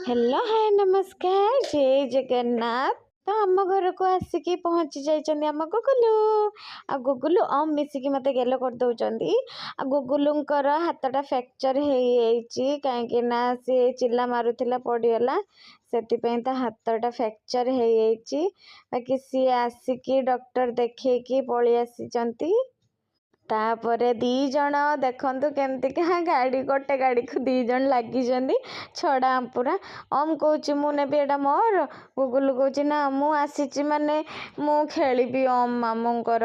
Hello, ହାଏ, ନମସ୍କାର, ଜୟ ଜଗନ୍ନାଥ। ତ ଆମ ଘରକୁ ଆସିକି ପହଞ୍ଚି ଯାଇଛନ୍ତି ଆମ ଗୁଗୁଲୁ ଆଉ ଗୁଗୁଲୁ ଅମ୍ ମିଶିକି ମୋତେ ଗେଲ କରିଦେଉଛନ୍ତି। ଆଉ ଗୁଗୁଲୁଙ୍କର ହାତଟା ଫ୍ରାକ୍ଚର ହେଇଯାଇଛି, କାହିଁକି ନା ସିଏ ଚିଲା ମାରୁଥିଲା, ପଡ଼ିଗଲା, ସେଥିପାଇଁ ତା ହାତଟା ଫ୍ରାକ୍ଚର ହେଇଯାଇଛି। ବାକି ସିଏ ଆସିକି ଡକ୍ଟର ଦେଖେଇକି ପଳେଇ ଆସିଛନ୍ତି। ତାପରେ ଦୁଇ ଜଣ ଦେଖନ୍ତୁ କେମିତିକା ଗାଡ଼ି, ଗୋଟେ ଗାଡ଼ିକୁ ଦୁଇ ଜଣ ଲାଗିଛନ୍ତି ଛଡ଼ା ପୁରା। ଅମ୍ କହୁଛି, "ମୁଁ ନେବି, ଏଇଟା ମୋର।" ଗୁଗୁଲୁ କହୁଛି, "ନା, ମୁଁ ଆସିଛି ମାନେ ମୁଁ ଖେଳିବି। ଅମ୍ ମାମୁଙ୍କର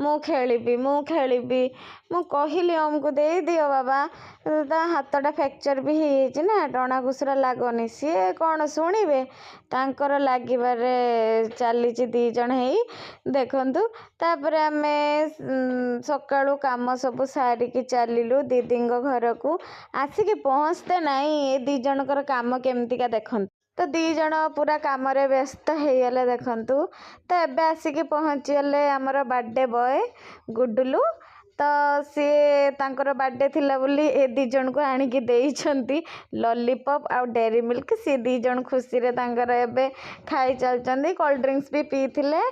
ମୁଁ ଖେଳିବି, ମୁଁ ଖେଳିବି।" ମୁଁ କହିଲି ଅମ୍କୁ, "ଦେଇଦିଅ ବାବା, ତା ହାତଟା ଫ୍ରାକ୍ଚର ବି ହେଇଯାଇଛି ନା, ଟଣା ଘୁଷୁରା ଲାଗନି।" ସିଏ କ'ଣ ଶୁଣିବେ? ତାଙ୍କର ଲାଗିବାରେ ଚାଲିଛି ଦୁଇ ଜଣ ହେଇ, ଦେଖନ୍ତୁ। ତାପରେ ଆମେ ସକାଳୁ କାମ ସବୁ ସାରିକି ଚାଲିଲୁ ଦିଦିଙ୍କ ଘରକୁ। ଆସିକି ପହଞ୍ଚତେ ନାହିଁ, ଏ ଦୁଇ ଜଣଙ୍କର କାମ କେମିତିକା ଦେଖନ୍ତୁ। ତ ଦୁଇ ଜଣ ପୁରା କାମରେ ବ୍ୟସ୍ତ ହେଇଗଲେ, ଦେଖନ୍ତୁ। ତ ଏବେ ଆସିକି ପହଞ୍ଚିଗଲେ ଆମର ବାର୍ଥଡେ ବୟ ଗୁଡୁଲୁ। ତ ସିଏ ତାଙ୍କର ବାର୍ଥଡେ ଥିଲା ବୋଲି ଏ ଦୁଇ ଜଣଙ୍କୁ ଆଣିକି ଦେଇଛନ୍ତି ଲଲିପପ୍ ଆଉ ଡେରି ମିଲ୍କ। ସିଏ ଦୁଇ ଜଣ ଖୁସିରେ ତାଙ୍କର ଏବେ ଖାଇ ଚାଲିଛନ୍ତି, କୋଲ୍ଡ ଡ୍ରିଙ୍କସ୍ ବି ପିଇଥିଲେ।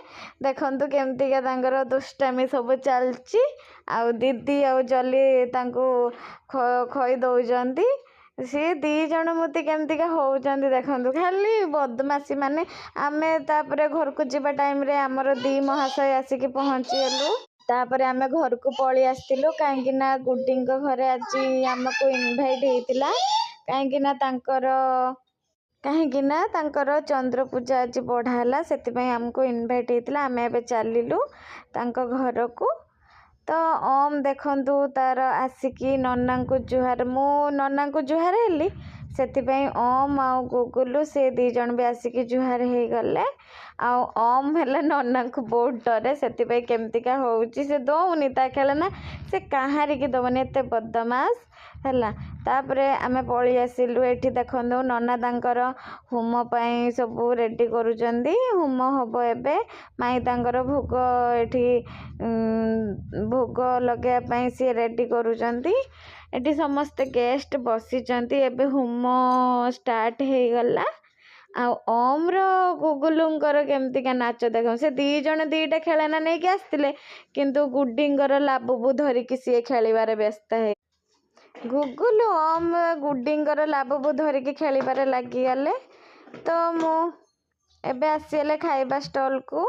ଦେଖନ୍ତୁ କେମିତିକା ତାଙ୍କର ଦୁଷ୍ଟାମି ସବୁ ଚାଲିଛି। ଆଉ ଦିଦି ଆଉ ଜଲି ତାଙ୍କୁ ଖୋଇ ଦେଉଛନ୍ତି। ସିଏ ଦୁଇ ଜଣ ମୋତେ କେମିତିକା ହେଉଛନ୍ତି ଦେଖନ୍ତୁ, ଖାଲି ବଦମାସି ମାନେ। ଆମେ ତାପରେ ଘରକୁ ଯିବା ଟାଇମ୍ରେ ଆମର ଦୁଇ ମହାଶୟ ଆସିକି ପହଞ୍ଚିଗଲୁ। ତାପରେ ଆମେ ଘରକୁ ପଳେଇ ଆସିଥିଲୁ, କାହିଁକି ନା ଗୁଡିଙ୍କ ଘରେ ଆଜି ଆମକୁ ଇନଭାଇଟ୍ ହେଇଥିଲା, କାହିଁକି ନା ତାଙ୍କର ଚନ୍ଦ୍ର ପୂଜା ଆଜି ବଢ଼ା ହେଲା, ସେଥିପାଇଁ ଆମକୁ ଇନଭାଇଟ୍ ହେଇଥିଲା। ଆମେ ଏବେ ଚାଲିଲୁ ତାଙ୍କ ଘରକୁ। ତ ଅମ୍ ଦେଖନ୍ତୁ ତାର ଆସିକି ନନାଙ୍କୁ ଜୁହାର, ମୁଁ ନନାଙ୍କୁ ଜୁହାର ହେଲି, ସେଥିପାଇଁ ଅମ୍ ଆଉ ଗୁଗୁଲୁ ସେ ଦୁଇ ଜଣ ବି ଆସିକି ଜୁହାର ହେଇଗଲେ। ଆଉ ଅମ୍ ହେଲା ନନାଙ୍କୁ ବହୁତ ଡରେ, ସେଥିପାଇଁ କେମିତିକା ହେଉଛି। ସେ ଦଉନି ତା ଖେଳନା, ସେ କାହାରିକି ଦବନି, ଏତେ ବଦମାସ ହେଲା। ତାପରେ ଆମେ ପଳେଇ ଆସିଲୁ। ଏଠି ଦେଖନ୍ତୁ, ନନା ତାଙ୍କର ହୋମ ପାଇଁ ସବୁ ରେଡ଼ି କରୁଛନ୍ତି, ହୋମ ହବ ଏବେ। ମାଇଁ ତାଙ୍କର ଭୋଗ ଏଠି ଭୋଗ ଲଗାଇବା ପାଇଁ ସିଏ ରେଡ଼ି କରୁଛନ୍ତି। ଏଠି ସମସ୍ତେ ଗେଷ୍ଟ ବସିଛନ୍ତି, ଏବେ ହୋମ ଷ୍ଟାର୍ଟ ହେଇଗଲା। ଆଉ ଅମ୍ର ଗୁଗୁଲୁଙ୍କର କେମିତିକା ନାଚ ଦେଖ। ସେ ଦୁଇ ଜଣ ଦୁଇଟା ଖେଳନା ନେଇକି ଆସିଥିଲେ, କିନ୍ତୁ ଗୁଡିଙ୍କର ଲାବୁବୁ ଧରିକି ସିଏ ଖେଳିବାରେ ବ୍ୟସ୍ତ ହେଇ, ଗୁଗୁଲୁ ଅମ୍ ଗୁଡିଙ୍କର ଲାବୁବୁ ଧରିକି ଖେଳିବାରେ ଲାଗିଗଲେ। ତ ମୁଁ ଏବେ ଆସିଗଲେ ଖାଇବା ଷ୍ଟଲକୁ।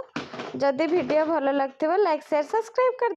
ଯଦି ଭିଡ଼ିଓ ଭଲ ଲାଗୁଥିବ, ଲାଇକ୍, ସେୟାର, ସବସ୍କ୍ରାଇବ୍ କରି